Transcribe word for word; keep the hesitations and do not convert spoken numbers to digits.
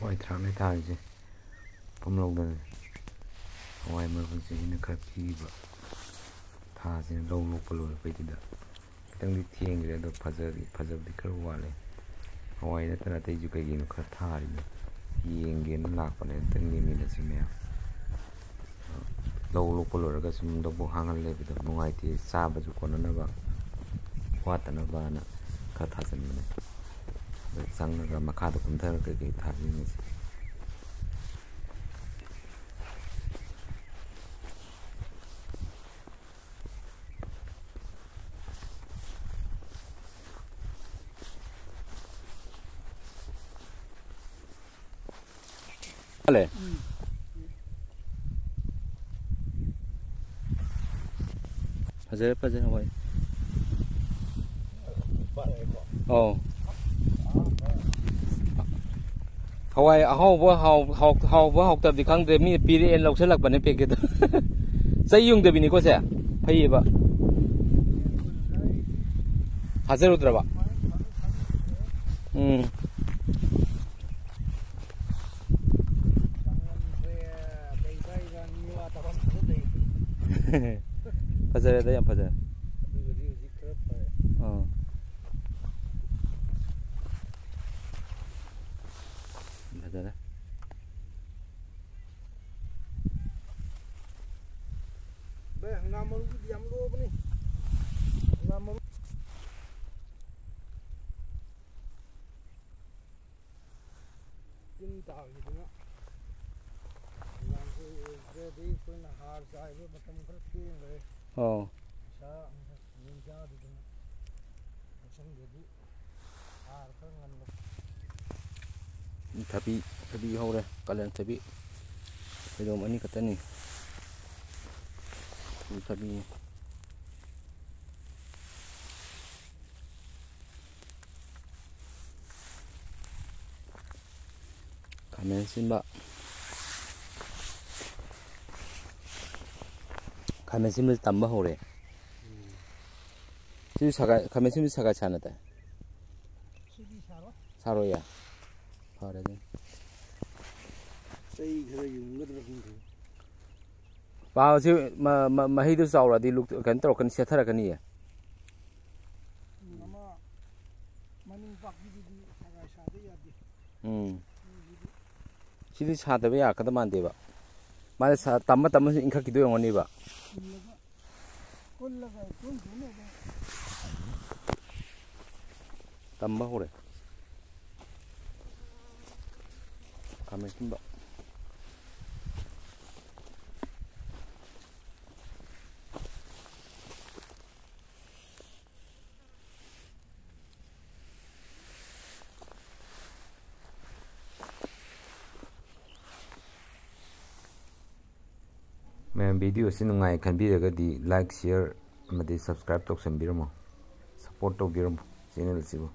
ꯍꯋꯥꯏ ꯊ꯭ꯔꯥꯛꯅꯦ ꯊꯥꯔꯤꯁꯦ꯫ ꯄꯨꯝꯂꯧꯗꯅꯦ꯫ ꯍꯋꯥꯏ ꯃꯔꯨꯁꯦ ꯑꯩꯅ ꯈꯔ ꯄꯤꯕ꯫ ꯊꯥꯁꯤꯅ ꯂꯧ ꯂꯣꯛꯄ ꯂꯣꯏꯔꯛꯄꯩꯗꯨꯗ ꯈꯤꯇꯪꯗꯤ ꯊꯦꯡꯈ꯭ꯔꯦ, ꯑꯗꯣ ꯐꯖꯗꯤ, ꯐꯖꯕꯗꯤ ꯈꯔ ꯋꯥꯠꯂꯦ꯫ ꯍꯋꯥꯏ ꯅꯠꯇꯅ ꯑꯇꯩꯁꯨ ꯀꯩ ꯀꯩꯅꯣ ꯈꯔ ꯊꯥꯔꯤꯅꯦ꯫ ꯌꯦꯡꯒꯦꯅ ꯂꯥꯛꯄꯅꯦ, ꯑꯝꯇꯪ ꯌꯦꯡꯃꯤꯟꯅꯁꯤ ꯃꯌꯥꯝ꯫ ꯂꯧ ꯂꯣꯛꯄ ꯂꯣꯏꯔꯒ ꯁꯨꯝ ꯂꯧꯕꯨꯛ ꯍꯥꯡꯍꯜ ꯂꯩꯕꯗꯣ ꯅꯨꯡꯉꯥꯏꯇꯦ, ꯆꯥꯕꯁꯨ ꯀꯣꯟꯅꯅꯕ, ꯋꯥꯠꯇꯅꯕꯅ ꯈꯔ ꯊꯥꯖꯤꯟꯕꯅꯦ꯫ ꯑꯗ ꯆꯪꯉꯒ ꯃꯈꯥꯗ ꯀꯨꯝꯊꯔꯒ ꯀꯩꯀꯩ ꯊꯥꯒꯦ ꯌꯦꯡꯉꯁꯤ꯫ ꯍꯜꯂꯦ꯫ ꯐꯖꯔꯦ, ꯐꯖꯔꯦ, ꯍꯋꯥꯏ꯫ ꯑꯧ꯫ ꯍꯋꯥꯏ ꯑꯍꯥꯎꯕ, ꯍꯥꯎ-, ꯍꯥꯎ-, ꯍꯥꯎꯕ ꯍꯥꯎꯇꯕꯗꯤ ꯈꯪꯗ꯭ꯔꯦ, ꯃꯤꯅ ꯄꯤꯔꯛꯑꯦꯅ ꯂꯧꯁꯜꯂꯛꯄꯅꯦ packet ꯇꯣ꯫ ꯆꯩ ꯌꯨꯡꯗꯕꯤꯅꯤꯀꯣ ꯁꯦ? ꯐꯩꯌꯦꯕ꯫ ꯊꯥꯖꯔꯨꯗ꯭ꯔꯕ? ꯎꯝ꯫ ꯐꯖꯔꯦꯗ, ꯌꯥꯝ ꯐꯖꯔꯦ꯫ ꯑꯥ꯫ ꯐꯖꯔꯦ꯫ ꯚꯥꯏ, ꯍꯪꯒꯥꯝ ꯃꯔꯨꯒꯤꯗꯤ ꯌꯥꯝ ꯂꯣꯕꯅꯤ꯫ ꯍꯪꯒꯥꯝ ꯃꯔꯨ꯫ ꯇꯤꯟ ꯇꯥꯈꯤꯗꯅ ꯍꯪꯒꯥꯝꯁꯨ ꯑꯣꯏꯗ꯭ꯔꯦ, ꯑꯗꯩ ꯑꯩꯈꯣꯏꯅ ꯍꯥꯔ ꯆꯥꯏꯕ ꯃꯇꯝ ꯈꯔ ꯊꯦꯡꯈ꯭ꯔꯦ꯫ ꯑꯣ꯫ ꯄꯩꯁꯥ ꯌꯦꯟ ꯆꯥꯗꯗꯅ ꯃꯊꯪꯗꯗꯤ ꯍꯥꯔ ꯈꯔ ꯉꯟꯅ꯫ ꯊꯕꯤ, ꯊꯕꯤ ꯍꯧꯔꯦ, ꯀꯥꯂꯦꯟ ꯊꯕꯤ꯫ ꯐꯩꯗꯣꯝ ꯑꯅꯤ ꯈꯛꯇꯅꯤ꯫ ꯊꯕꯤ꯫ ꯈꯥꯃꯦꯟ ꯑꯁꯤꯟꯕ꯫ ꯈꯥꯃꯦꯟ ꯑꯁꯤꯟꯕꯁꯤ ꯇꯝꯕ ꯍꯧꯔꯦ꯫ ꯎꯝ꯫ ꯁꯤꯁꯨ ꯁꯒꯥꯏ, ꯈꯥꯃꯦꯟ ꯑꯁꯤꯟꯕꯁꯤ ꯁꯒꯥꯏ ꯁꯥꯟꯅ ꯇꯥꯏ꯫ ꯁꯤꯗꯤ ꯁꯥꯔꯣꯏ꯫ ꯁꯥꯔꯣꯏꯌꯦ? ꯐꯔꯦ ꯑꯗꯨꯅ꯫ ꯆꯩ ꯈꯔ ꯌꯨꯡꯒꯗ꯭ꯔꯥ ꯈꯪꯗꯦ꯫ ꯄꯥꯎꯁꯤ ꯃ- ꯃ- ꯃꯍꯩꯗꯨ ꯆꯥꯎꯔꯛꯑꯗꯤ ꯂꯨꯛ- ꯀꯩꯅꯣ ꯇꯧꯔꯛꯀꯅꯤ, ꯁꯦꯠꯊꯔꯛꯀꯅꯤꯌꯦ꯫ ꯑꯃ ꯃꯅꯤꯡ ꯄꯥꯛꯄꯤꯗꯨꯗꯤ ꯁꯒꯥꯏ ꯁꯥꯗ ꯌꯥꯗꯦ꯫ ꯎꯝ꯫ ꯁꯤꯗꯤ ꯁꯥꯗꯕ ꯌꯥꯔꯛꯀꯗꯕ ꯃꯥꯟꯗꯦꯕ꯫ ꯃꯥꯅ ꯁꯥ- ꯇꯝꯃ ꯇꯝꯃ ꯁꯨꯝ ꯏꯟꯈꯠꯈꯤꯗꯣꯏ ꯑꯣꯏꯔꯝꯒꯅꯤꯕ꯫ ꯏꯜꯂꯒ ꯀꯨꯜꯂꯒ ꯀꯨꯟ ꯀꯨꯟ ꯑꯗꯨꯝ ꯇꯝꯕ ꯍꯧꯔꯦ꯫ ꯈꯥꯃꯦꯟ ꯑꯁꯤꯟꯕ꯫ ꯃꯌꯥꯝ video ꯑꯁꯤ ꯅꯨꯡꯉꯥꯏ ꯈꯟꯕꯤꯔꯒꯗꯤ like, share ꯑꯃꯗꯤ subscribe ꯇꯧꯁꯟꯕꯤꯔꯝꯃꯣ꯫ Support ꯇꯧꯕꯤꯔꯝꯃꯣ channel ꯑꯁꯤꯕꯨ꯫